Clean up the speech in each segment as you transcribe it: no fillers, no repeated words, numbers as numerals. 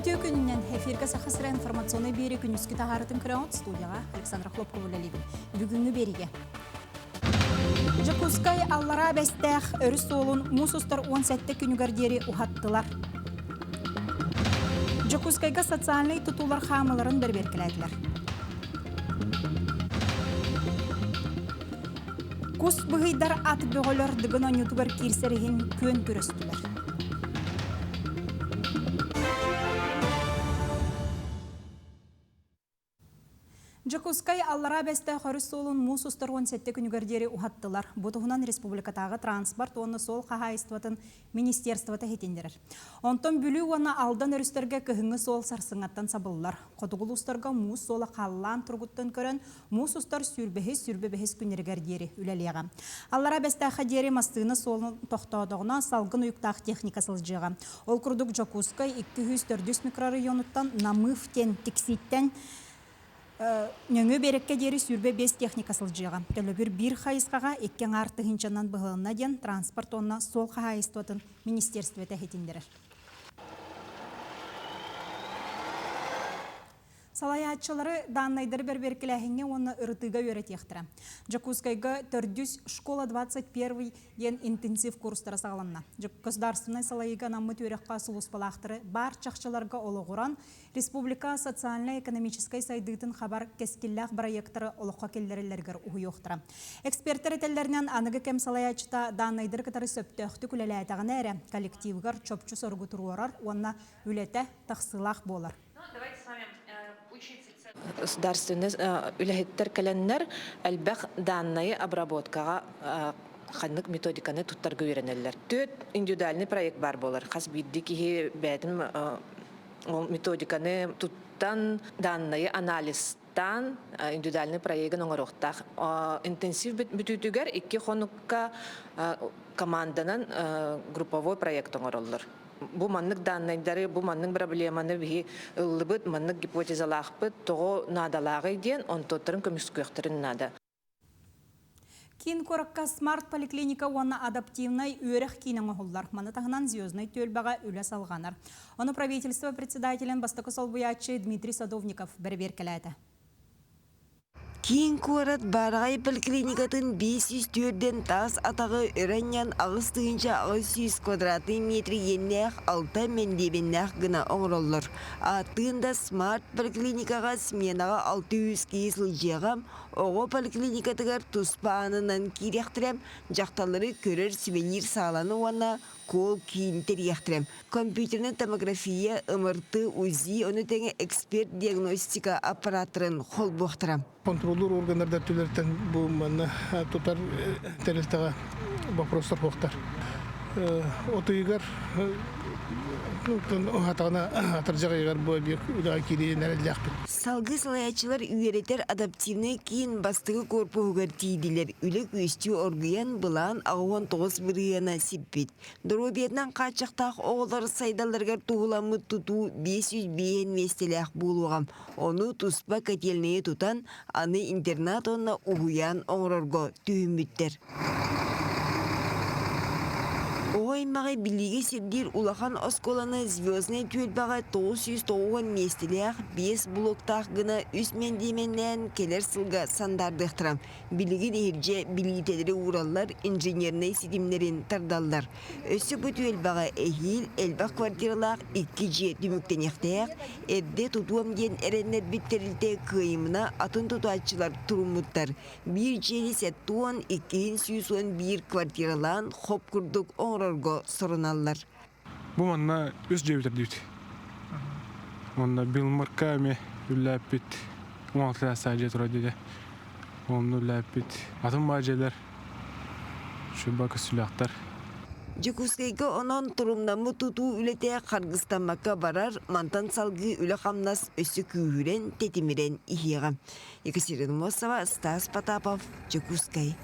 Үтүө күнүнэн эфиргэ Саха сирэ информационнай биэри күнүскү таһаарытын көрөҕүт студияҕа Александра Хлопкова үлэлиибин. Бүгүҥҥү биэриигэ Дьокуускай Аллараа Бэстээх өрүс суолун муус устар 17 күнүгэр диэри уһаттылар. Дьокуускайга социальнай тутуулар хаамыларын бэрэбиэркэлээтилэр. Кус быһыйдар ат бөҕөлөр Дыгын оонньуутугар киирсэр иһин күөн көрөстүлэр. Дьокуускай Аллараа Бэстээх өрүс суолун муус устар 17 күнүгэр диэри уһаттылар. Бу туһунан республикатааҕы транспорт уонна суол хаһаайыстыбатын министерствота иһитиннэрэр. Онтон Бүлүү уонна Алдан өрүстэргэ кыһыҥҥы суол сарсыҥҥаттан сабыллар. Хотугу улуустарга муус суола халлаан туругуттан көрөн, муус устар сүүрбэһис, 25 күннэригэр диэри үлэлиэҕэ. Аллараа Бэстээххэ диэри массыына суолун тохтоотоҕуна, салгын уйуктаах техника сылдьыаҕа. Ол курдук Дьокуускай 204 микрорайонуттан Намыв диэн тиксииттэн нөҥүө биэрэккэ диэри 25 техника сылдьыаҕа. Төлөбүр биир хайысхаҕа икки аҥаар тыһыынчанан быһылынна диэн транспорт уонна суол хаһаайыстыбатын министиэристибэтэ иһитиннэрэр. Салайааччылары дааннайдары бэрбиэркэлээһиҥҥэ уонна ырытыыга үөрэтиэхтэрэ. Дьокуускайга төрдүс «Школа 21» диэн интенсив курстара саҕаланна. Государственнай салайыыга анаммыт үөрэххэ сулууспалаахтары баар чахчыларга олоҕуран, республика социальнай-экономическай сайдыытын хабар кэскиллээх бырайыактары олоххо киллэрэллэригэр уһуйуохтара. Экспертэр этэллэринэн, аныгы кэм салайааччыта дааннайдары кытары сөптөөхтүк үлэлээтэҕинэ эрэ коллективыгар чопчу соругу туруорар уонна үлэтэ тахсыылаах буолар. Государственный үлэһиттэр кэлэннэр элбэх данные обработкаҕа ханнык методиканы туттарга үөрэнэллэр. Түөрт индивидуальный проект баар буолар. Хас биирдии киһи бэйэтин ол методиканы туттан данные анализтаан индивидуальный проегын оҥоруохтаах. Интенсив бүтүүтүгэр икки хонукка команданан групповой проект оҥороллор. Бу маннык даннайдары, бу маннык проблеманы биһи ыллыбыт, маннык гипотезалаахпыт, тоҕо наадалааҕый диэн онтуоттарын көмүскүөхтэрин наада. Киин куоракка смарт-поликлиника уонна адаптивнай үөрэх киинэ оҥоһуллар. Маны таһынан Звезднай түөлбэҕэ үлэ салҕанар. Ону правительство председателин бастакы солбуйааччы Дмитрий Садовников бэрэбиэркэлээтэ. Киин куорат Баараҕай поликлиникатын 504-дэн таас атаҕы өрө анньан 8800 квадратный метр иэннээх алта мэндиэмэннээх гына оҥороллор. Ааттыын да смарт поликлиникаҕа сменаҕа 600 киһи сылдьыаҕа, оҕо поликлиникатыгар туспа аанынан киириэхтэрэ, дьахталлары көрөр сувенир сааланы уонна кол-киин тэрийиэхтэрэ. Компьютернай томография, МРТ, УЗИ, ону тэҥэ эксперт диагностика аппараттарын холбуохтара. Контроллуур органнардар түлэртэн бу манна тутар тэрилтэҕэ вопростар суохтар. Отуйугар уһатаҕына атырдьах ыйыгар бу объект үлэҕэ киириэн эрэллээхпит. Салгыы салайааччылар үөрэтэр адаптивнай киин бастакы корпуһугар тиийдилэр. Үлэ күөстүү оргуйан, былаан 89 бырыһыана сиппит. Доруобуйатынан хааччахтаах оҕолор сайдалларыгар туһуламмыт тутуу 505 миэстэлээх буолуоҕа. Ону туспа котельнайы тутан, аны интернат уонна уһуйаан оҥорорго түһүммүттэр. Оҕо аймаҕы билиигэ сирдиир улахан оскуоланы Звезднай түөлбэҕэ 990 миэстэлээх биэс блоктаах гына үс мэндиэмэннээн кэлэр сылга сандаардыахтара. Билигин иһирдьэ билиитэлэри уураллар, инженернэй ситимнэрин тардаллар. Өссө бу түөлбэҕэ эһиил элбэх квартиралаах икки дьиэ түмүктэниэхтээх, эрдэ тутуом диэн эрэннэрбит тэрилтэ кыайымына атын тутааччылар туруммуттар. Биир дьиэни 70, иккиһин 111 квартиралаан хоп курдук оҥорорго соруналлар. Бу манна үс дьиэ бүтэрдибит. Онно Билмарка эмиэ үллээппит. 16 дьиэ турар дьиэ. Онно үллээппит. Атын баа дьиэлэр шуба көстүүлээхтэр. Дьокуускайга онон торумнаммыт тутуу үлэтэ харгыстаммакка барар, мантан салгыы үлэ-хамнас өссө күүһүрэн, тэтимирэн иһиэҕэ. Екатерина Мосова, Стас Потапов, Дьокуускай.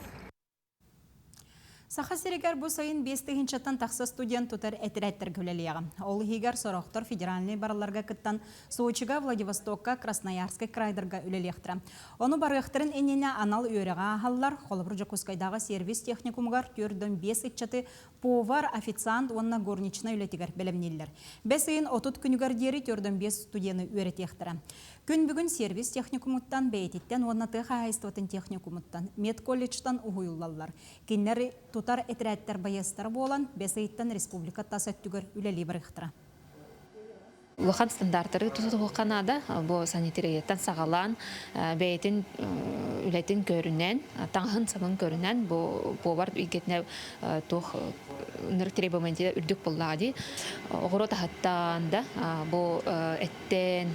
Саха сиригэр бу сайын 5000-тан тахса студент тутар этэрээттэргэ үлэлиэҕэ. Ол иһигэр сорохтор федеральнай барылларга кыттан Сочига, Владивостокка, Красноярскай крайдарга үлэлиэхтэрэ. Ону барыахтарын иннинэ анал үөрэҕи ааһаллар. Холобур, Дьокуускайдааҕы сервис техникумугар 45 ыччаты повар, официант уонна горничнай үлэтигэр бэлэмнииллэр. Бэс ыйын 30 күнүгэр диэри 45 студены үөрэтиэхтэрэ. Күн бүгүн сервис техникумуттан, бэйэтиттэн уонна тыа хаһаайыстыбатын техникумуттан, медколледжтан уһуйуллаллар. Кинилэр тутар этэрээттэр байыастара буолан, бэс ыйыттан республика тас өттүгэр үлэлии барыахтара. Улахан стандартары тутуһуохха наада. Бу санитарияттан саҕалаан бэйэтин үлэтин көрүнэн, таҥаһын-сабын көрүнэн бу повар эйгэтинэ туох ынырык требование үрдүк буоллаҕа дии. Оҕуруот аһыттан да бу эттэн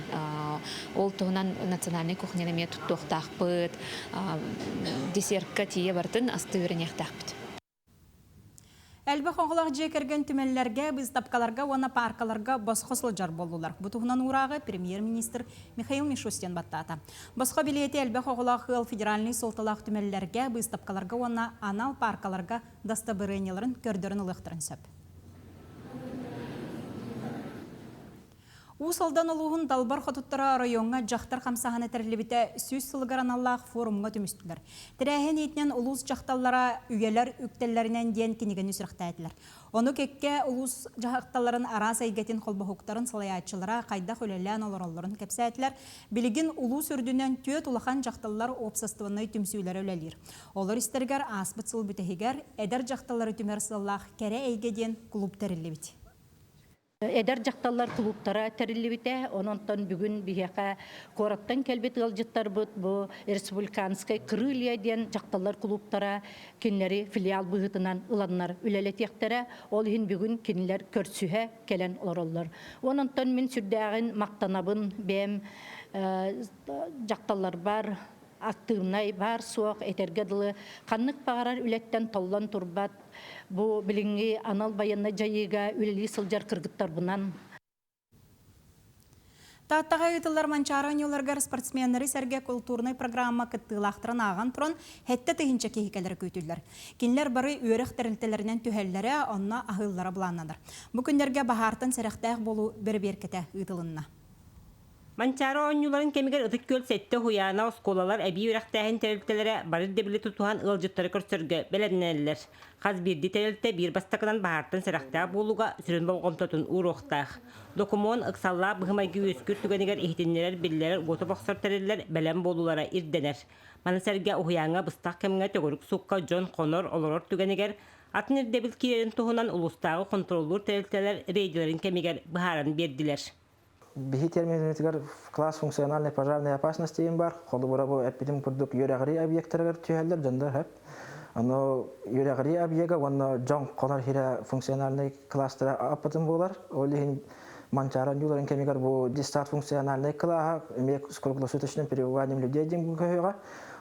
ол туһунан национальнай кухняны эмиэ туттуохтаахпыт, десертка тиийэ барытын астыы үөрэниэхтээхпит. Элбэх оҕолоох дьиэ кэргэн түмэллэргэ, быыстапкаларга уонна пааркаларга босхо сылдьар буоллулар. Бу туһунан уурааҕы премьер-министр Михаил Мишустин баттаата. Босхо билиэти элбэх оҕолоох ыал федеральнай суолталаах түмэллэргэ, быыстапкаларга уонна анал пааркаларга дастабырыанньаларын көрдөрөн ылыахтарын сөп. Уус Алдан улууһун Далбар хотуттара оройуоҥҥа дьахтар хамсааһына тэриллибитэ 100 сылыгар аналлаах форумҥа түмүстүлэр. Тэрээһин иитинэн улуус дьахталлара үйэлэр үктэллэринэн диэн кинигэни сүрэхтээтилэр. Ону кэккэ улуус дьахталларын араас эйгэтин холбоһуктарын салайааччылара хайдах үлэлээн олороллорун кэпсээтилэр. Билигин улуус үрдүнэн түөрт улахан дьахталлар уопсастыбаннай түмсүүлэрэ үлэлиир. Олор истэригэр ааспыт сыл бүтэһигэр эдэр дьахталлары түмэр сыаллаах Кэрэ эйгэ диэн клуб тэриллибит. Эдэр дьахталлар кулууптара тэриллибитэ. Онон бүгүн биһиэхэ куораттан кэлбит ыалдьыттарбыт бу Республиканскай крылья диэн дьахталлар кулууптара кинилэри филиал быһыытынан ыланнар үлэлэтиэхтэрэ. Ол иһин бүгүн кинилэр көрсүһэ кэлэн олороллор. Онон мин сүрдээҕин махтанабын бэйэм дьахталларбар актыыбынай баар-суох этэргэ дылы ханнык баҕарар үлэттэн толлон турбат бу билиҥҥи анал байыаннай дьайыыга үлэлии сылдьар кыргыттарбынан. Тааттаҕа ыытыллар Манчаары оонньууларыгар спортсменнары сэргэ култуурунай программа кыттыылаахтарын ааҕан туран, 7000 киһи кэлэрэ күүтүллэр. Кинилэр бары үөрэх тэрилтэлэринэн түһэллэрэ, онно аһыыллара былааннанар. Бу күннэргэ баһаартан сэрэхтээх буолуу бэрэбиэркэтэ ыытылынна. Манчаары оонньууларын кэмигэр Ытык Күөл сэттэ уһуйаана, оскуолалар, эбии үөрэхтээһин тэрилтэлэрэ бары ирдэбили тутуһан ыалдьыттары көрсөргө бэлэмнэнэллэр. Хас биирдии тэрилтэ биир бастакынан баһаартан сэрэхтээх буолууга сүрүн болҕомтотун ууруохтаах. Докумуон ыксаллаах быһымайгы үөскүүр түгэнигэр иһитиннэрэр, биллэрэр уоту бохсор тэриллэр бэлэм буолуулара ирдэнэр. Маны сэргэ уһуйааҥҥа быстах кэмҥэ төгүрүк суукка дьон хонор, олорор түгэнигэр атын ирдэбил киирэрин туһунан улуустааҕы хонтуруоллуур тэрилтэлэр рейдэлэрин кэмигэр быһааран биэрдилэр. Биһи терминитигэр класс функциональной пожарной опасности диэн бар. Холобура бу эппитим курдук үөрэҕирии объектарыгар түһэллэр дьоннор хөп. Ону үөрэҕирии объега уонна дьон хонор хирэ функциональный класстара аппытын буолар. Ол иһин Манчаары оонньууларын кэмигэр бу дистат функциональный класса эмиэ с круглосуточным пребыванием людей диэн көһүөҕэ.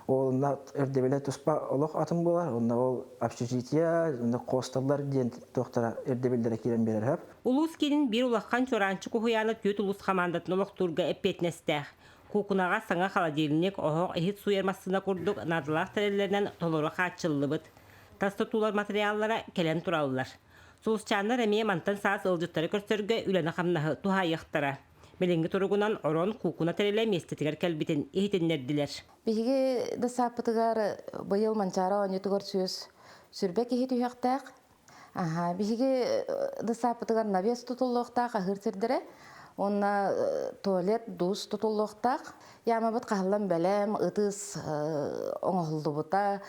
Ол ирдэбилэ туспа олох атын буолар. Онно ол общежитие, онно хостеллар диэн туохтара ирдэбиллэрэ киирэн биэрэр хөп. Улуус киинин биир улахан чуораанчык уһуйаана түөрт улуус хамаандатын олохтуурга эппиэтинэстээх. Куукунаҕа саҥа холодильник, оһох, иһит сууйар массыына курдук наадалаах тэриллэринэн толору хааччыллыбыт. Тас тутуулар материаллара кэлэн тураллар. Сулусчааннар эмиэ мантан саас ыалдьыттары көрсөргө үлэни-хамнаһы туһаайыахтара. Билиҥҥи туругунан орон куукуна тэрилэ миэстэтигэр кэлбитин иһитиннэрдилэр. Биһиги да сааппытыгар быйыл Манчаары оонньуутугар сүөс сүрбэ киһи түһүөхтээх. Аха, биһиги десаппытыгар навес тутуллуохтаах аһыыр сирдэрэ уонна туалет, душ тутуллуохтаах. Яамабыт хаһыллан бэлэм, ытыс оҥоһуллубута,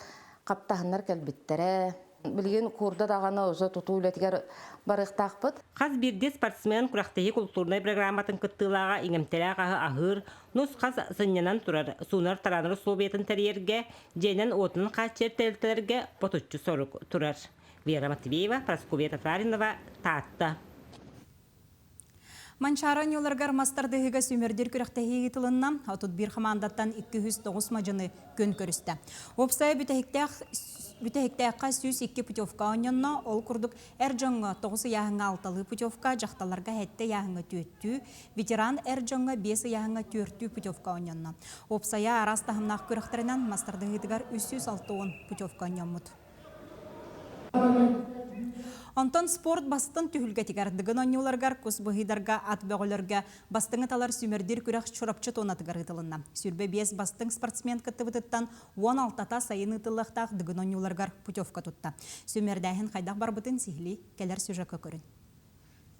хаптаһыннар кэлбиттэрэ. Билигин куурда даҕаны уже тутуу үлэтигэр барыахтаахпыт. Хас биирдии спортсмен күрэхтэһии култуурунай программатын кыттыылааҕа иҥэмтэлээх аһы аһыыр, нус-хас сынньанан турар, суунар-тараанар условиятын тэрийэргэ, дьиэнэн-уотунан хааччыйар тэрилтэлэргэ ботуччу сорук турар. Вера Матвеева, Прасковья Татаринова, Таатта. Манчаары оонньууларыгар мас тардыһыыга сүүмэрдиир күрэхтэһии ыытылынна. 31 хамаандаттан 209 мадьыны күн көрүстэ. Уопсайа бүтэһиктээх бүтэһиктээххэ 102 путевка оонньонно. Ол курдук эр дьоҥҥо 9 ыйааһыҥҥа алталыы путевка, дьахталларга сэттэ ыйааһыҥҥа түөттүү, ветеран эр дьоҥҥо 5 ыйааһыҥҥа түөртүү путевка оонньонно. Уопсайа араас таһымнаах күрэхтэринэн мас тардыһыытыгар 360 путевка оонньоммут. Онтон спорт бастын түһүлгэтигэр Дыгын оонньууларыгар кус быһыйдарга ат бөҕөлөргө бастыҥы талар сүүмэрдиир күрэх Чурапчы туонатыгар ыытылынна. 25 бастыҥ спортсмен кыттыбытыттан 16-та сайын ыытыллыахтаах Дыгын оонньууларыгар путевка тутта. Сүүмэрдээһин хайдах барбытын сиһилии кэлэр сюжекка көрүн.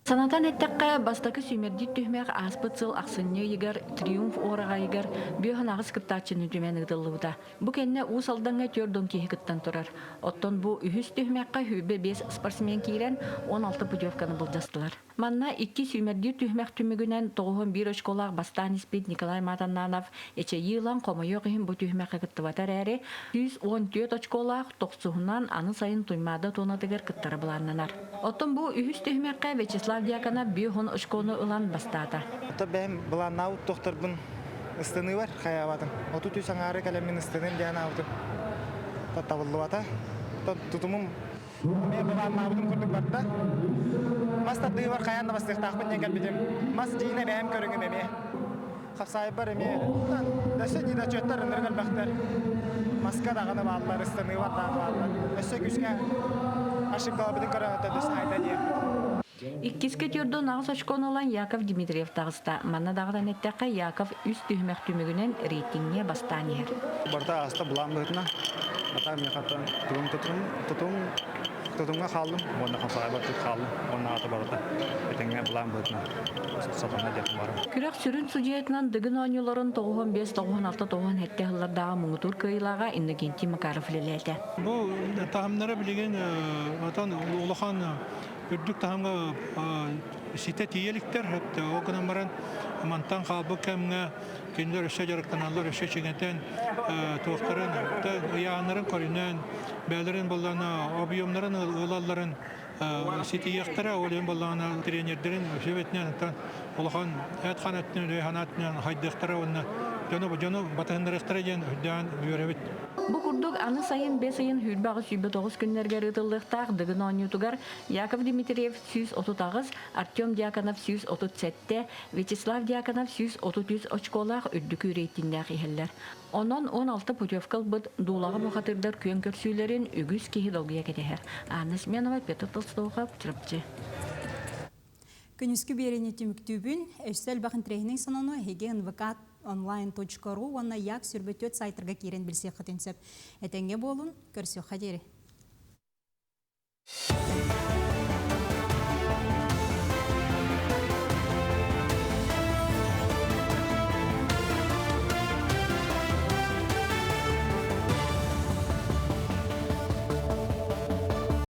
Санатан эттэххэ, бастакы сүүмэрдиир түһүмэх ааспыт сыл ахсынньы ыйыгар Триумф уораҕайыгар 58 кыттааччыны түмэн ыытыллыбыта. Бу кэннэ Уус Алдаҥҥа 40 киһи кыттан турар. Оттон бу үһүс түһүмэххэ 25 спортсмен киирэн, 16 путевканы былдьастылар. Манна икки сүүмэрдиир түһүмэх түмүгүнэн 91 очколаах бастаан испит Николай Матаннанов эчэйии ылан хомойуох иһин бу түһүмэххэ кыттыбата эрээри, 114 очколаах тохсуһунан аны сайын Туймаада туонатыгар кыттара былааннанар. Оттон бу үһүс түһүмэххэ Вячеслав Дьяконов 50 очкону ылан бастаата. Ото бэйэм былааннаабыт тохторбун ыстаныыбар хайаабатым. 33 аҥаары кэлэммин ыстаныым диэн аабытым. Табыллыбата. Тутумум эмиэ былааннаабытым курдук барда. Мас тардыыбар хайаан да бастыахтаахпын диэн кэлбитим. Мас дьиинэ бэйэм көрүҥүм эмиэ. Хапсаайбар эмиэ өссө недочеттар ынырык элбэхтэр. Маска даҕаны бааллар, ыстаныыбар даҕаны бааллар. Өссө күүскэ ошибкаларбытын көрөн өтө айда диэн. Иккискэ төрдүн аҕыс очкону ылан Яков Дмитриев таҕыста. Манна даҕатан эттэххэ, Яков үс түһүмэх түмүгүнэн рейтиҥҥэ бастаан иһэр. Барыта ааста былаан быһыытынан. Ата миэхэ тутум тутум тутумҥа хааллым уонна хапсаҕайбар тут хааллым уонна аата барыта этэҥҥэ былаан быһыытынан сатана диэн барым. Күрэх сүрүн судьуйатынан Дыгын оонньууларын 95 96 97 сыллардааҕы муҥутуур кыайыылааҕа Иннокентий Макаров үлэлээтэ. Бу таһымнара билигин отон улахан үрдүк таһымҥа ситэ тиийэ иликтэр. Ол гынан баран мантан хаалбыт кэмҥэ кинилэр өссө дьарыктаналлар, өссө чиҥэтэн туохтарын, ыйааһыннарын көрүнэн, бэйэлэрин буоллаҕына объемнарын ылалларын ситиһиэхтэрэ. Ол иһин буоллаҕына тренердэрин сүбэтинэн улахан эт-хаан өттүнэн, өй-санаа өттүнэн хайдыахтара уонна дьону дьону батыһыннарыахтара диэн үрдээн үөрэбит. Бу курдук аны сайын бэс ыйын 28-29 күннэригэр ыытыллыахтаах Дыгын оонньуутугар Яков Дмитриев 138, Артем Дьяконов 137, Вячеслав Дьяконов 133 очколаах үрдүкү рейтиннээх иһэллэр. Онон 16 путевка ылбыт дуулаҕа бухатырдар күөн көрсүүлэрин үгүс киһи долгуйа кэтэһэр. Анна Сменова, Петр Толстохов, Чурапчы. Күнүскү биэриини түмүктүүбүн. Өссө элбэх интэриэһинэй сонуну эһиги нвк онлайн.ру уонна як сүрбөтүөт сайтарга киирэн билсиэххитин сөп. Этэҥҥэ буолун, көрсүөххэ диэри.